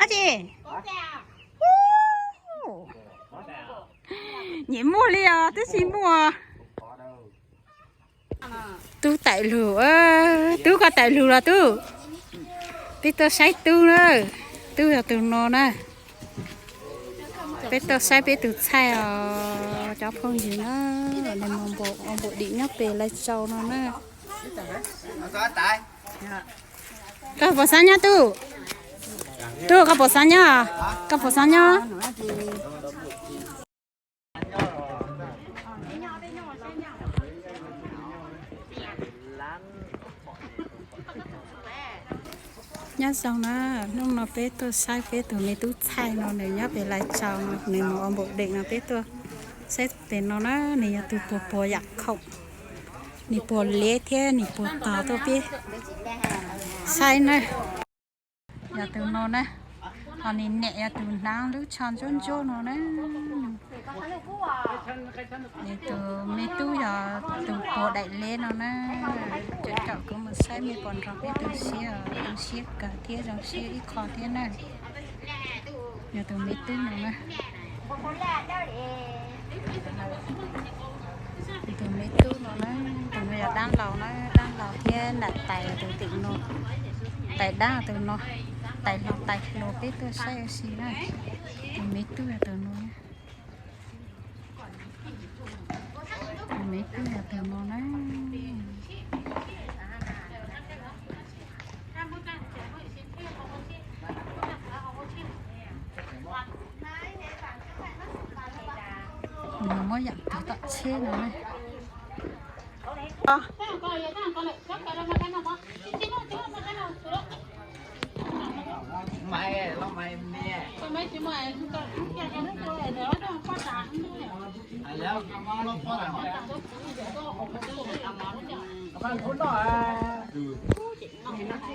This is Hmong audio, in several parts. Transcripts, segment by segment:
Ab tsi, nyiam muag li os, twb tsis muaj. Tub Taim Lug, Tub koj Taim Lug los Tub. Peb tuaj saib Tub na. Tub yog tus no na. Peb tuaj saib peb tus txhaij os cov phooj ywg na. Nws mus npaum dim nyob pem Lais Tsaus no na. Koj puas xav nyob Tub? Tub koj puas xav nyob? Koj puas xav nyob? Nyob zoo na, hnub no peb tuaj saib peb tus me tub txhaij no, nws nyob pem Lais Tsaus no, nws mus ua npaum deem no peb tuaj saib pem no na, nws yog tus puas puas yam khoom, nws puas liab thiab nws puas tog tuaj peb saib na. Yog tus no na, ho nws niam yog tus hnav lub tsho ntsuab ntsuab no na. Nws tus me tub yog tus puas daim leb no na. Cov caum kuv mus saib mej puas nrog peb tu siab, tu siab kawg thiab zoo siab ib qho thiab na. Yog tus me tub no na. Tus me tub no na, tus no yog dab laug na, dab laug thiab nam tais tus tim no, tais dab tus no, tais hluas tais hluas peb tuaj saib ua si na. Tus me tub yog tus no. Tus me tub yog tus no na. Nws muab yam tus tom tsheb no na.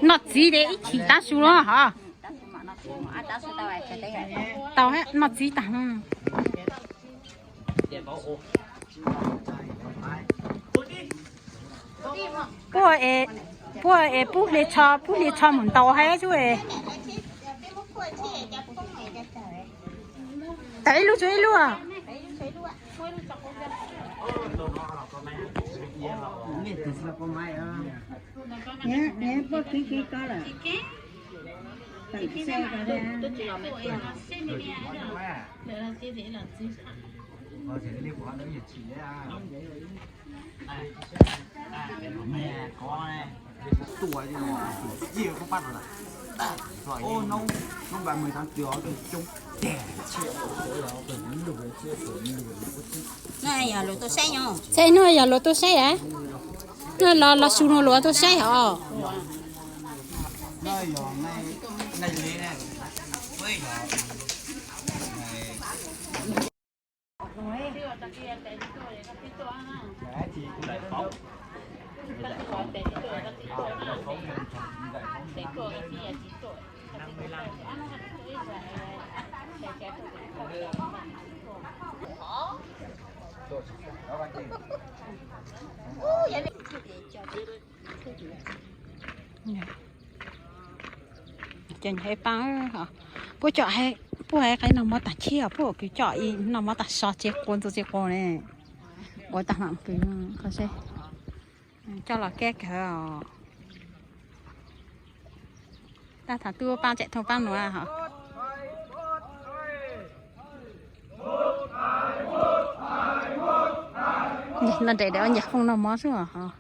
Noj txiv ces ib chim tav su los hov. Tau noj txiv tag. Puag es, puag es pub hli tsho, pub hli tsho mus ntaus hab tub es. Tawm ib lub tsuag ib lub. Txhais no yog luag tuaj saib a? No los los su no luag tuaj saib os. Ces nyob pab, puab coj, puab hais qhov noj mov tag chib os, puab ua kws coj ib noj mov tag so tsev quas ntxuav tsev quas ne. Ua tag mam kws qhov seb coj los keb kawg os. Tab thaum twg pab tsam thooj pab nuav hos. Noj nres daim ua ncaim qhooj noj mov xwb os hos.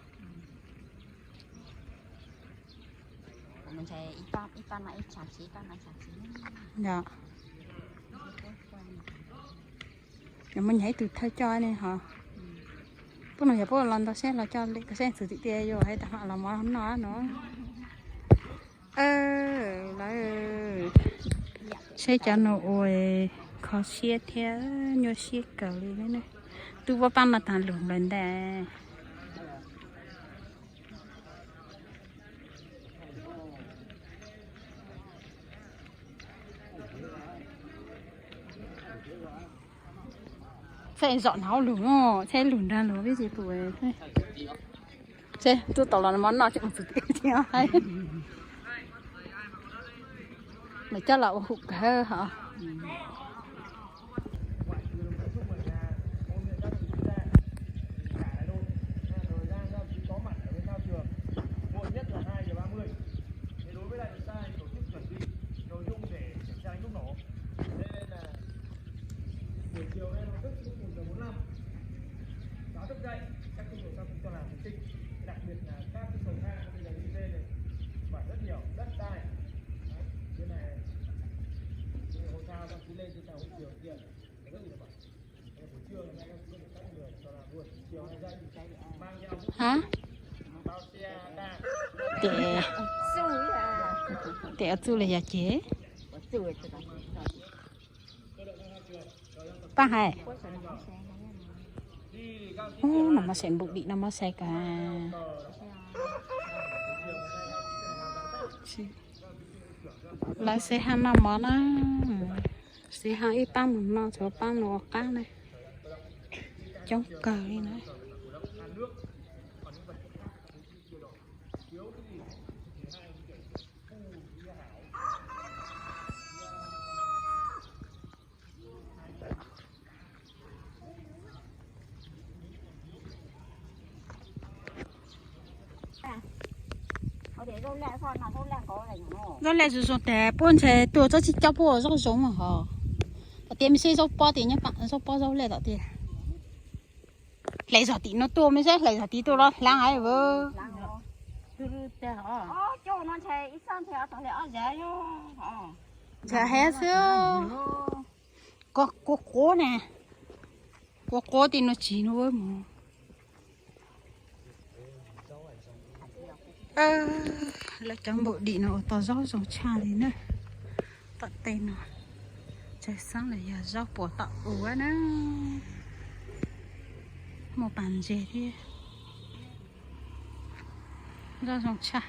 Muaj nyiag ib tug thawj coj ne hos. Puab nus yog puab los ntau seb los coj li kov seb txug tim tias yuav hais tag mam los mov noj no. Lawv seb cov nus ua kho siab thiab nyuaj siab kawg li ne. Tub puab pab noj tag lug nplawg ntag. Txhaj zom hauv lug no, txhaj lug nraag lug vim tsis pum. Txhaj tuaj tau los mov noj tsis mus txug tim tsis hais. Lawv coj los ua hum kawg hos. Muộn nhất là hai giờ ba mươi. Thì đối với lại chúng ta tổ chức chuẩn bị nội dung để kiểm tra lúc nổ. Thế nên là buổi chiều nay nó rất là một giờ bốn lăm. Báo thức dậy, các cái hồ sơ cho làm thủ tục, đặc biệt là các cái sổ thang bây giờ đi thuê này, phải rất nhiều đất đai. Đấy, cái này, cái hồ sơ đăng ký lên trên tờ hộ chiếu kia, rất là mệt. Hả? Tias, tias txuj li yog ces. Pab hais. Ub, no mos xais npum dim no mos xais ka. Lawv xaiv hab noj mov na. Xaiv hab ib pab mus no, tsuav pab mus ua qab na. Coob kawg li na. Zaub laj zoo zoo tas puab ntshe tuaj tsob tsib caug puab ua zaub zoo hos. Tom tias mej saib zaub pob tias nyob, zaub pob zaub laj tom tias. Hlais zog tim no tuaj mej saib, hlais zog tid tuaj los hlaav haiv. Ntshai heev xwb. Quav quav ne, quav quav tim no tsis no mus. Lawv cov npum dim no ua tau zaub zoo tshaj li na. Tom tej no, tsaig xeeb los yog zaub puas tom ub na. Muaj pas ntses thiab. Zaub zoo tshaj.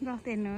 Zaub tej no.